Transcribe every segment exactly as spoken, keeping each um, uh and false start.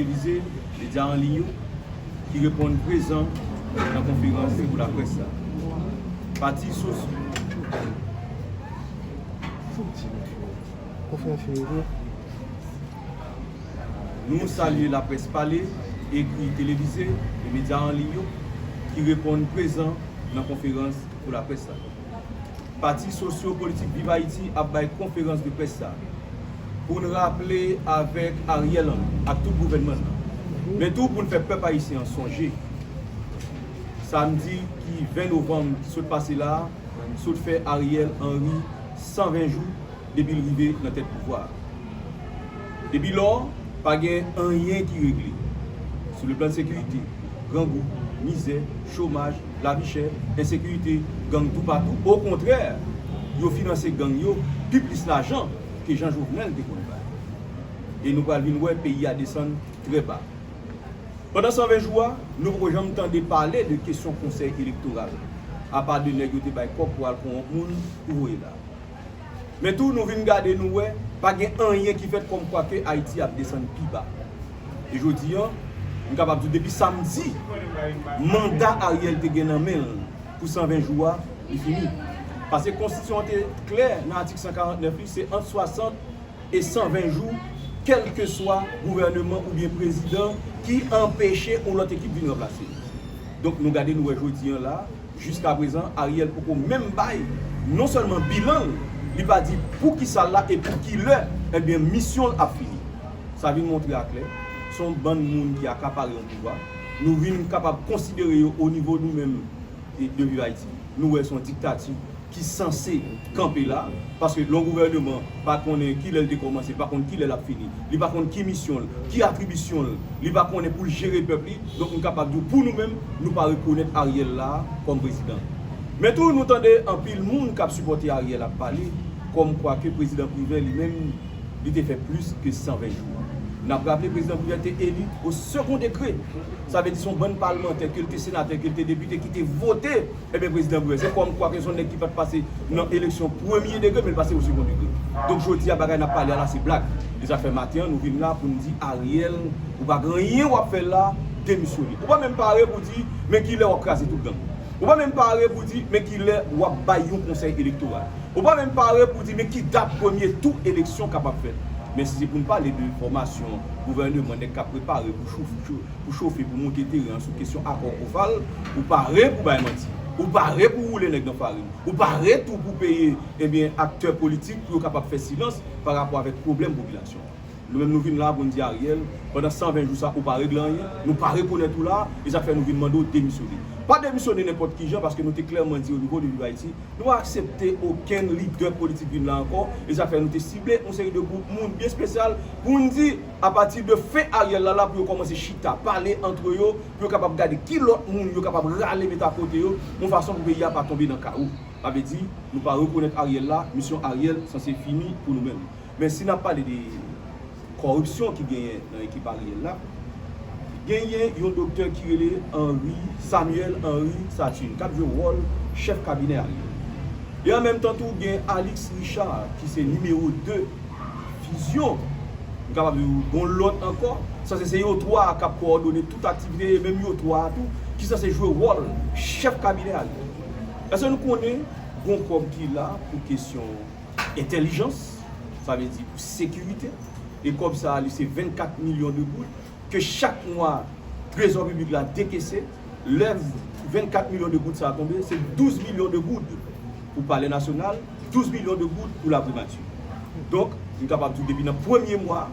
Televize, medya an liy yo, ki reponn prezan nan konferans pou laprès la. Pati sosyo. Nou salye laprès pale, ekri, televize e medya an liy yo ki reponn prezan nan konferans pou laprès la. Pati sosyo-politik Viv Ayiti ap bay konferans de près sa pou n raple avèk Ariel an ak tout gouvènman nan, men tou pou n fè pèp ayisyen an sonje samdi ki ven novanm ki sot pase la a, sot fè Ariel Henry san ven jou depi l rive nan tèt pouvwa a. Depi lò, pa gen anyen ki regle. Sou le plan de sekirite, grangou, mizè, chomaj, lavi chè, ensekirite, gang toupatou. Okontrè, yo finanse gang yo pi plis lajan ke jan Jovenel te konn bay. E nou pral vin wè peyi a desann trè ba. Pandan san ven jou a, nou poko janm tande pale de kesyon konsèy elektoral, apa de nèg yo te bay kòb pou al kowonp moun pou voye la. Men tou, nou vin gade, nou wè, pa gen anyen ki fèt kòmkwa ke Ayiti ap desann pi ba. E jodi a, m kapab di w depi samdi, manda Ariel te gen nan men l pou san ven jou a, li fini. Paske konstitisyon an te klè nan atik san karant nèf li, se ant swasant e san ven jou, kèlkeswa gouvèneman oubyen prezidan ki anpeche yon lòt ekip vin ranplase l. Donk, nou gade, nou wè jodi a la, jiskaprezan, Ariel poko menm bay non sèlman bilan l, li pa di poukisa l la e pou ki lè, ebyen, misyon l ap fini. Sa vin montre aklè, se yon bann moun ki akapare yon pouvwa. Nou vin kapab konsidere yo o nivo nou menm e de Viv Ayiti. Nou wè se yon diktati ki sanse kanpe la, paske lè yon gouvèneman pa konnen kilè l te kòmanse, pa konn kilè l ap fini, li pa konn ki misyon l, ki atribisyon l, li pa konnen pou l jere pèp li, donk nou kapab di w pou nou menm, nou pa rekonèt Ariel la kòm prezidan. Men tou, nou tande anpil moun k ap sipòte Ariel ap pale kòmkwa ke prezidan Privè li menm, li te fè plis ke san ven jou. N ap raple, prezidan Privè te eli o second degré. Sa vle di se yon bann palmantè, ke l te senatè, ke l te depite, ki te vote, ebyen, prezidan Privè. Se kòmkwa ke se yon nèg ki pa t pase nan eleksyon premye degre, men l pase o second degré. Donk, jodi a, bagay n ap pale a la, se blag. E sa fè maten an, nou vin la pou n di Ariel, ou pa gen anyen w ap fè la, demisyone. Ou pa menm pare pou di, men kilè w ap kraze tout gang. Ou pa menm pare pou di, men kilè w ap bay yon konsèy elektoral. Ou pa menm pare pou di, men ki dat premye tou eleksyon kapab fèt. Men si se pou n pale de fòmasyon gouvèneman, nèg k ap prepare pou chouf-, chou-, pou chofe, pou monte teren an sou kesyon akò OFAL, ou pare pou bay manti. Ou pare pou woule nèg nan farin. Ou pare tou pou peye, ebyen, aktè politik pou yo kapab fè silans pa rapò avèk pwoblèm popilasyon an. Nou menm, nou vin la pou n di Ariel, pandan san ven jou sa, ou pa regle anyen, nou pa rekonèt ou la, e sa fè nou vin mande w demisyone. Pa demisyone nenpòt ki jan, paske nou te klèman di o nivo de Viv Ayiti, nou pa aksepte okenn lidè politik vin la ankò, e sa fè nou te sible yon seri de gwoup moun byen espesyal pou n di, apati de fen Ariel la, la pou yo kòmanse chita, pale antre yo, pou yo kapab gade ki lòt moun yo kapab rale met akote yo, yon fason pou peyi a pa tonbe nan kawo. Sa vle di, nou pa rekonèt Ariel la, misyon Ariel sanse fini pou nou menm. Men si n ap pale de kòripsyon ki genyen nan ekip Ariel la, genyen yon doktè ki rele Henry, Samuel Henry Saturne, k ap jwe wòl chèf kabinè Ariel. E an menm tan tou, gen Alix Richard, ki se nimewo de Fusion, m kapab di w, gen yon lòt ankò, sanse se yo twa k ap kowòdone tout aktivite, e menm yo twa a tou, ki sanse jwe wòl chèf kabinè Ariel. Èske nou konnen gen yon kòb ki la pou kesyon entèlijans, sa vle di pou sekirite. E kòb sa a, li se vennkat milyon de goud ke chak mwa trezò piblik la dekese. Lè vennkat milyon de goud sa a tonbe, se douz milyon de goud pou Palè Nasyonal, douz milyon de goud pou Laprimati. Donk, m kapab di w depi nan premye mwa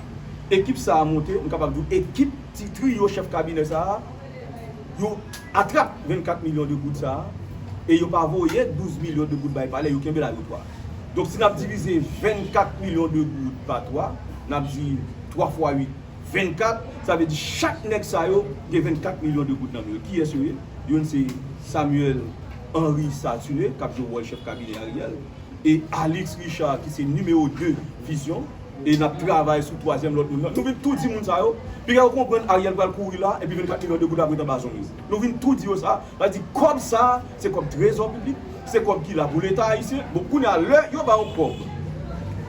ekip sa a monte, m kapab di w ekip ti triyo chèf kabinè sa a, yo atrap vennkat milyon de goud sa a, e yo pa voye douz milyon de goud bay palè, yo kenbe la yo twa. Donk, si n ap divize vennkat milyon de goud pa twa, n ap di twa fwa uit, vennkat, sa vle di chak nèg sa yo gen vennkat milyon de goud nan men yo. Kiyès yo ye? Youn se Samuel Henry Saturne, k ap jwe wòl chèf kabinè Ariel, e Alix Richard, ki se nimewo de Fusion, e n ap travay sou twazyèm lòt moun nan. Nou vin tou di moun sa yo, piga yo konprann Ariel pral kouri la, epi vennkat milyon de goud ap ret anba zong li. Nou vin tou di yo sa, sa vle di kòb sa a, se kòb trezò piblik, se kòb ki la pou Leta ayisyen. Bon, kounye a, lè yo ba yon kòb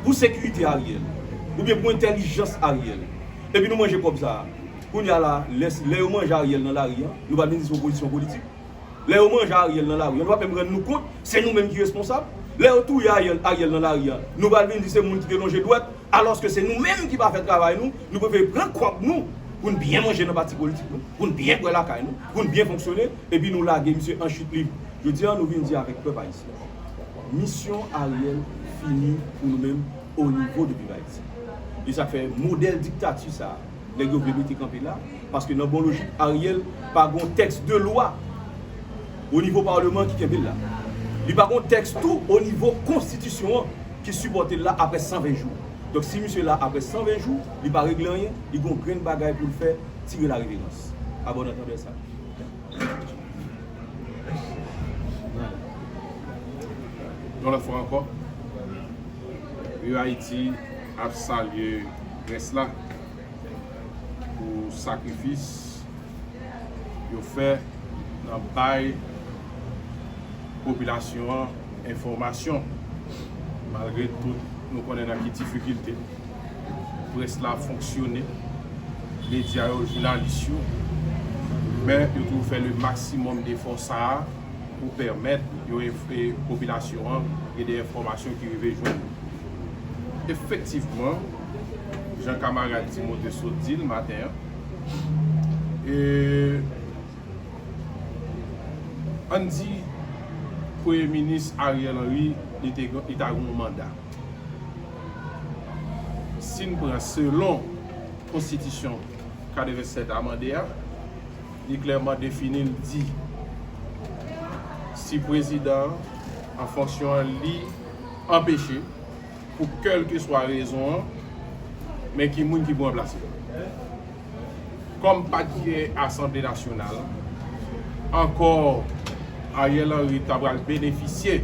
pou sekirite Ariel, oubyen pou entèlijans Ariel, epi nou manje kòb sa a, Kounye a la, lè, lè yo manje Ariel nan lari a, nou pral vin di se opozisyon politik. Lè yo manje Ariel nan lari a, nou pap menm rann nou kont, se nou menm ki responsab. Lè yo touye Ariel, Ariel nan lari a, nou pral vin di se moun ki te lonje dwèt, alòske se nou menm ki pa fè travay nou, nou prefere pran kòb nou pou n byen manje nan pati politik nou, pou n byen bwè lakay nou, pou n byen fonksyone, epi nou lage misye an chit lib. Jodi a, nou vin di avèk pèp ayisyen, misyon Ariel fini pou nou menm o nivo de Viv Ayiti. E sa k fè modèl diktati sa a, nèg yo vle mete kanpe la, paske nan bon lojik, Ariel pa gon tèks de lwa o nivo palman ki kenbe l la. Li pa gon tèks tou o nivo konstitisyon an ki sipòte l la apre san ven jou. Donk, si misye la apre san ven jou, li pa regle anyen, li gon grenn bagay pou l fè, tire la reverans. A bon antandè sa. Yon lòt fwa ankò, Viv Ayiti ap salye près la pou sakrifis yo fè nan bay popilasyon an enfòmasyon. Malgre tout, nou konnen nan ki difikilte près la fonksyone, medya yo, jounalis yo, men yo toujou fè le maksimòm defò sa a pou pèmèt yo enf-, e, popilasyon an gen de enfòmasyon ki rive jwenn nou. Efektivman, jan kamarad Timote sot di l maten an, e, ann di Premye Minis Ariel Henry, li te, li ta gen yon manda. Si n pran selon konstitisyon katrevennsèt amande a, li klèman defini, l di, si prezidan an, an fonksyon an, li anpeche, pou kèlkeswa rezon an, men ki moun ki pou ranplase l. Kòm pa t gen Asanble Nasyonal, ankò Ariel Henry ta pral benefisye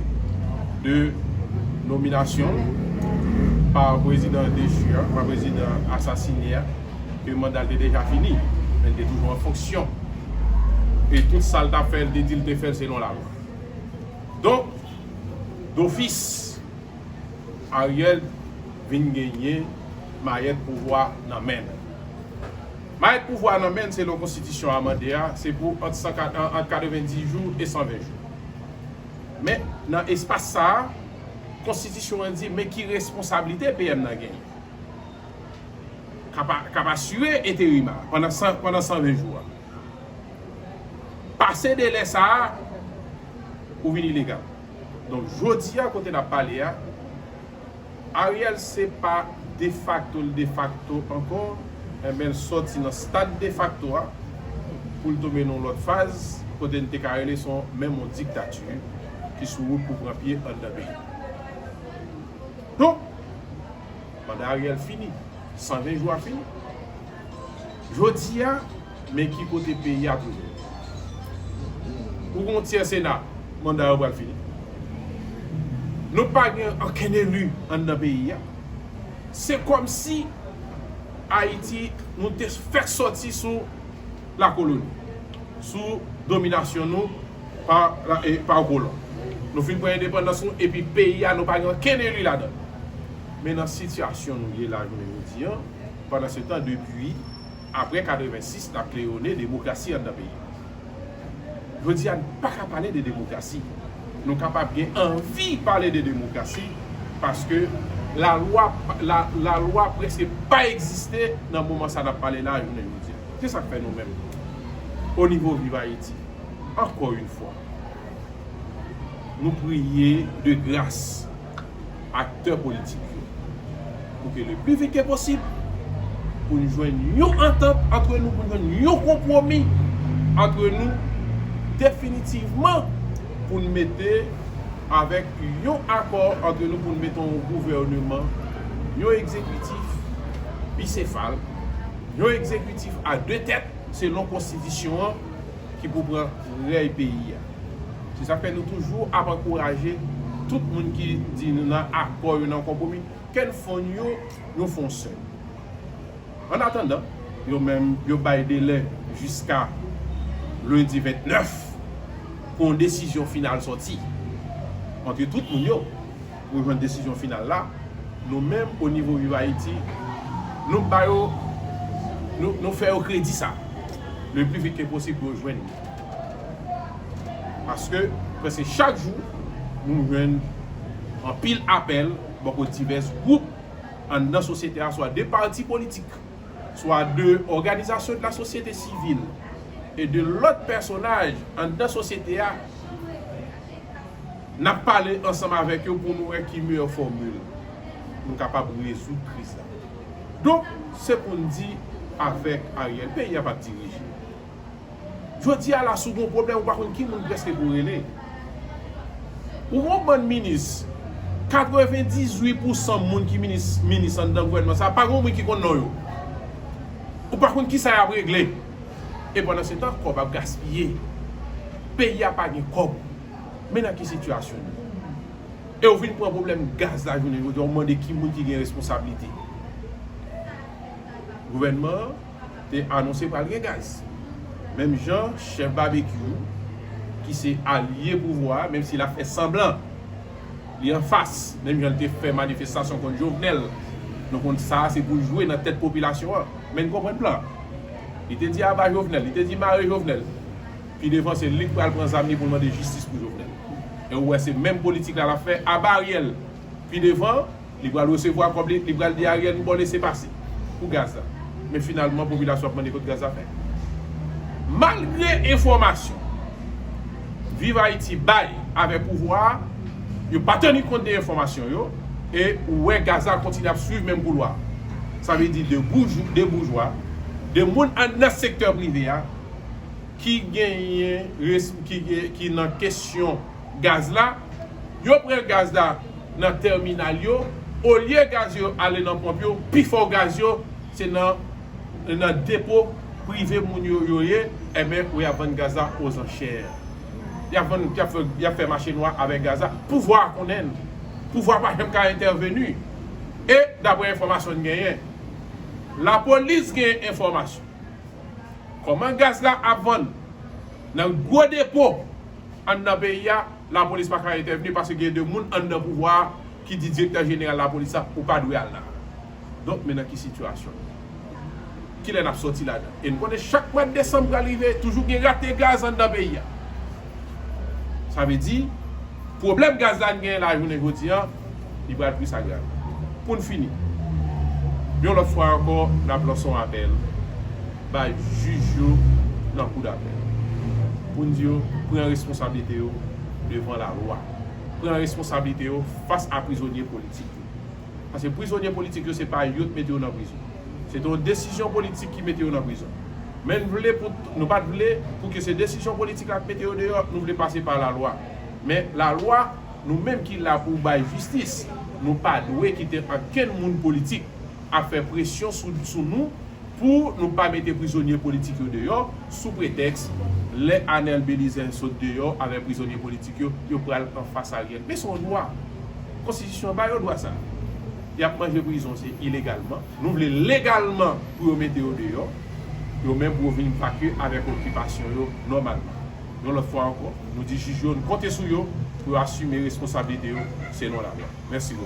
de nominasyon l pa prezidan dechu a, pa prezidan asasine a, ke manda l te deja fini, men l te toujou an fonksyon. E tout sa l t ap fè, l te di l te fè l selon lalwa. Donk, dofis, Ariel vin genyen mayèt pouvwa nan men l. Mayèt pouvwa nan men l, selon konstitisyon amande a, se pou ant san, ant katrevenndis jou e san ven jou. Men, nan espas sa a, konstitisyon an di, men ki responsablite P M nan genyen. K ap, k ap asire enterim a pandan san, pandan san ven jou a. Pase delè sa a, ou vin ilegal. Donk, jodi a, kote n ap pale a, Ariel se pa defakto l defakto ankò, enben, l sòti nan stad defakto a pou l tonbe nan yon lòt faz, kote n te ka rele se yon, menm yon diktati ki sou wout pou pran pye anndan peyi. Donk, manda Ariel fini. San ven jou a fini. Jodi a, men ki kote peyi a twouve l. Ou gen yon tyè Sena, manda yo pral fini. Nou pa gen okenn eli anndan peyi a. Se kòmsi Ayiti, nou te fèk sòti sou lakoloni, sou dominasyon nou pa, e, pa kolon. Nou fin pran endepandans nou, epi peyi a, nou pa gen okenn eli ladan l. Men nan sitiyasyon nou ye la jounen jodi a, pandansetan, depi apre katrevensis, n ap kleyone demokrasi anndan peyi a. Jodi a, n pa ka pale de demokrasi. Nou kapab gen anvi pale de demokrasi, paske lalwa, la, lalwa prèske pa egziste nan moman sa n ap pale la, jounen jodi a. Se sa k fè nou menm, o nivo Viv Ayiti, ankò yon fwa, nou priye de gras aktè politik yo, pou ke le pli vit ke posib, pou n jwenn yon antant antre nou, pou n jwenn yon konpwomi antre nou, definitivman, pou n mete avèk yon akò antre nou, pou n mete yon gouvèneman, yon egzekitif bisefal, yon egzekitif a de tèt, selon konstitisyon an, ki pou pran rèy peyi a. Se sa k fè nou toujou ap ankouraje tout moun ki di nou nan akò, yo nan konpwomi, ke n fonn yo, nou fè yon sèl. An atandan, yo menm, yo bay delè jiska lendi vennèf pou yon desizyon final sòti antre tout moun yo. Pou jwenn desizyon final la, nou menm, o nivo Viv Ayiti, nou ba yo Nou, nou fè yo kredi sa. Le pli vit ke posib pou yo jwenn li. Paske, prèske chak jou, nou jwenn anpil apèl bò kot divès gwoup anndan sosyete a, swa de pati politik, swa de òganizasyon de la sosyete sivil e de lòt pèsonaj anndan sosyete a, n ap pale ansanm avèk yo pou nou wè ki meyè fòmil nou kapab rezoud kriz la. Donk, se pou n di avèk Ariel, peyi a p ap dirije. Jodi a la, si w gen yon pwoblèm, ou pa konn ki moun prèske pou w rele. Ou gen yon bann minis, katrevendizuit pousan moun ki minis, minis anndan gouvènman sa, pa gen yon moun ki konn non yo. Ou pa konn kisa y ap regle. E pandan se tan, kòb ap gaspiye. Peyi a pa gen kòb. Men nan ki sitiyasyon nou ye. E w vin pran pwoblèm gaz la jounen jodi a, w mande ki moun ki gen responsablite. Gouvènman an te anonse pral gen gaz. Menm jan chèf Babekyou, ki se alye pouvwa a, menm si l ap fè sanblan, li anfas, menm jan l te fè manifestasyon kont Jovenel. Nou konn sa, se pou l jwe nan tèt popilasyon an. Men n konprann plan. Li te di aba Jovenel, li te di mare Jovenel. Pi devan, se li k pral pran zam li pou l mande jistis pou Jovenel. E ou wè, se menm politik la l ap fè, aba Ariel. Pi devan, li pral resevwa kòb li, li pral di Ariel, "M ba w lese pase pou gaz la." Men finalman, popilasyon ap mande kot gaz la fè. Malgre enfòmasyon Viv Ayiti bay avèk pouvwa a, yo pa teni kont de enfòmasyon yo, e ou wè gaz la kontinye ap swiv menm koulwa. Sa vle di de boujou, de boujwa, de moun anndan sektè prive a, ki genyen res-, ki, ki nan kesyon gaz la, yo pran gaz la nan tèminal yo, olye gaz yo ale nan ponp yo, pifò gaz yo se nan, nan depo prive moun yo, yo ye, enben, ou y ap vann gaz la ozanchè. Y ap vann, y ap fè, y ap fè mache nwa avèk gaz la. Pouvwa a konnen l. Pouvwa a pa janm ka entèveni. E, daprè enfòmasyon n genyen, lapolis gen enfòmasyon. Kòman gaz la ap vann nan gwo depo anndan peyi a, lapolis pa ka entèvni paske gen de moun anndan pouvwa a ki di direktè jeneral lapolis la, "Ou pa dwe al la." Donk, men nan ki sitiyasyon. Kilè n ap sòti ladan? E n konnen chak mwa desanm pral rive, toujou gen rate gaz anndan peyi a. Sa vle di, pwoblèm gaz la n genyen la jounen jodi a, li pral plis agrave. Pou n fini, yon lòt fwa ankò, n ap lanse yon apèl bay jij yo nan koudapèl pou n di yo pran responsablite yo devan lalwa. Pran responsablite yo fas a prizonye politik yo. Paske prizonye politik yo, se pa yo t mete yo nan prizon. Se te yon desizyon politik ki mete yo nan prizon. Men n vle pou, nou pa t vle pou ke se desizyon politik la k mete yo deyò, nou vle pase pa lalwa. Men lalwa, nou menm ki la pou bay jistis, nou pa dwe kite ankenn moun politik ap fè presyon sou, sou nou pou nou pa mete prizonye politik yo deyò, sou pretèks lè Anèl Belizaire sot deyò avèk prizonye politik yo, yo pral anfas Ariel. Men se yon dwa. Konstitisyon an ba yo dwa sa. Y ap manje prizon, se ilegalman. Nou vle legalman pou yo mete yo deyò, yo menm pou yo vin vake avèk okipasyon yo nòmalman. Yon lòt fwa ankò, nou di jij yo, nou konte sou yo pou yo asime responsablite yo selon lalwa. Mèsi bokou.